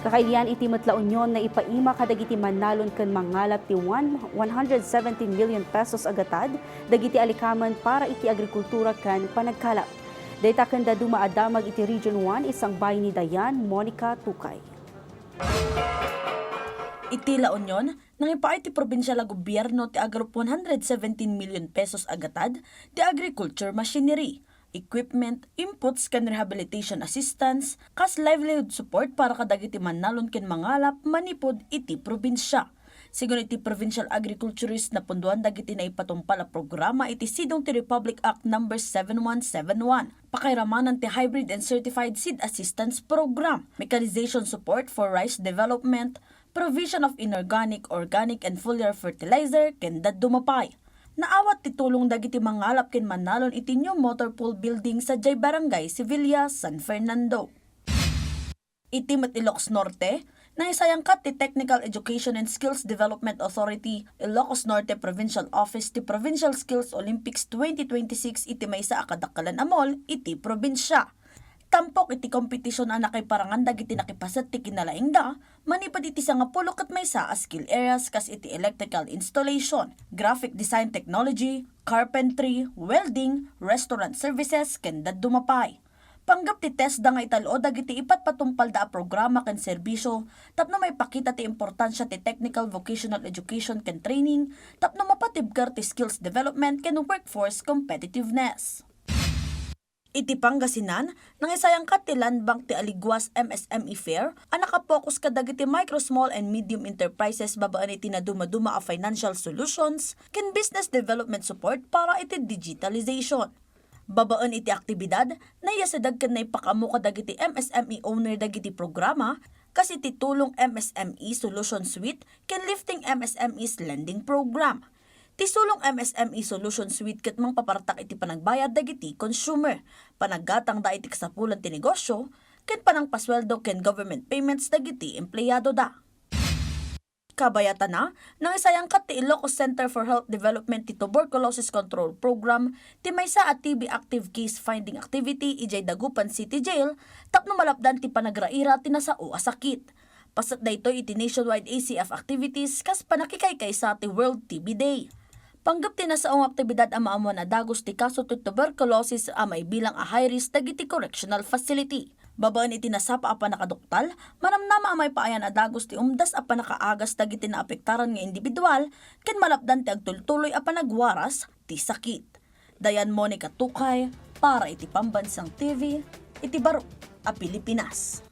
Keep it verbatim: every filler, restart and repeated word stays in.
Kakailian iti met La Union, naipaima kadagiti mannalon ken mangalap ti one, one hundred seventeen million pesos a gatad dagiti alikamen para iti agrikultura ken panagkalap. Dayta ken dadduma a damag iti Region one, isangbay ni Dayan Monica Tukay. Iti La Union, nangipaay ti probinsial a gobierno ti agarup one hundred seventeen million pesos a gatad ti agriculture machinery, equipment, inputs ken rehabilitation assistance kas livelihood support para kadagiti mannalon ken mangalap manipud iti probinsia. Sigun iti Provincial Agriculturist, napunduan dagiti naipatumpal a programa iti sidong ti Republic Act Number seven one seven one, pakairamanan ti Hybrid and Certified Seed Assistance Program, mechanization support for rice development, provision of inorganic, organic, and foliar fertilizer, ken dadduma pay. Naawat ti tulong dagiti mangalap ken mannalon iti new motor pool building sadiay Barangay Sevilla, San Fernando. Iti met Ilocos Norte, nangisayangkat ti Technical Education and Skills Development Authority, Ilocos Norte Provincial Office ti Provincial Skills Olympics twenty twenty-six iti maysa a kadakkelan a mall iti probinsia. Tampok iti kompetisyon a nakaiparangan dagiti nakipaset ti kinalaingda manipud iti sangapulo ket maysa a skill areas kas iti electrical installation, graphic design technology, carpentry, welding, restaurant services, ken dadduma pay. Panggep ti TESDA nga ital-o dagiti ipatpatumpalda a programa ken serbisyo tapno maipakita ti importansia ti technical vocational education ken training tapno mapatibker ti skills development ken workforce competitiveness. Iti Pangasinan, nangisayangkat ti Land Bank ti Aliguas M S M E Fair a nakapokus kadagiti micro, small, and medium enterprises babaen iti nadumaduma a financial solutions ken business development support para iti digitalization. Babaen iti aktibidad, naiyasideg ken naipakaammo kadagiti M S M E owner dagiti programa, kas iti Tulong M S M E Solution Suite ken Lifting M S M Es Lending Program. Ti Sulong M S M E Solution Suite ket mangpapartak iti panagbayad dagiti consumer, panaggatangda iti kasapulan ti negosyo, ken panangpasueldo ken government payments dagiti empleyadoda. Kabayatana, nangisayangkat ti Ilocos Center for Health Development ti Tuberculosis Control Program ti maysa a T B active case finding activity idiay Dagupan City Jail tapno malapdan ti panagraira ti nasao a sakit. Paset daytoy iti nationwide A C F activities kas pannakikaykaysa ti World T B Day. Panggep ti nasao nga aktibidad a maammoan a dagus ti kaso ti tuberculosis a maibilang a high risk dagiti correctional facility. Babaen iti nasapa a pannakaduktal, manamnama a maipaayan a dagus ti umdas a pannakaagas dagiti naapektaran nga individual ken malapdan ti agtultuloy a panagwaras ti sakit. Dayan Monica Tukay para iti Pambansang T V iti baro a Pilipinas.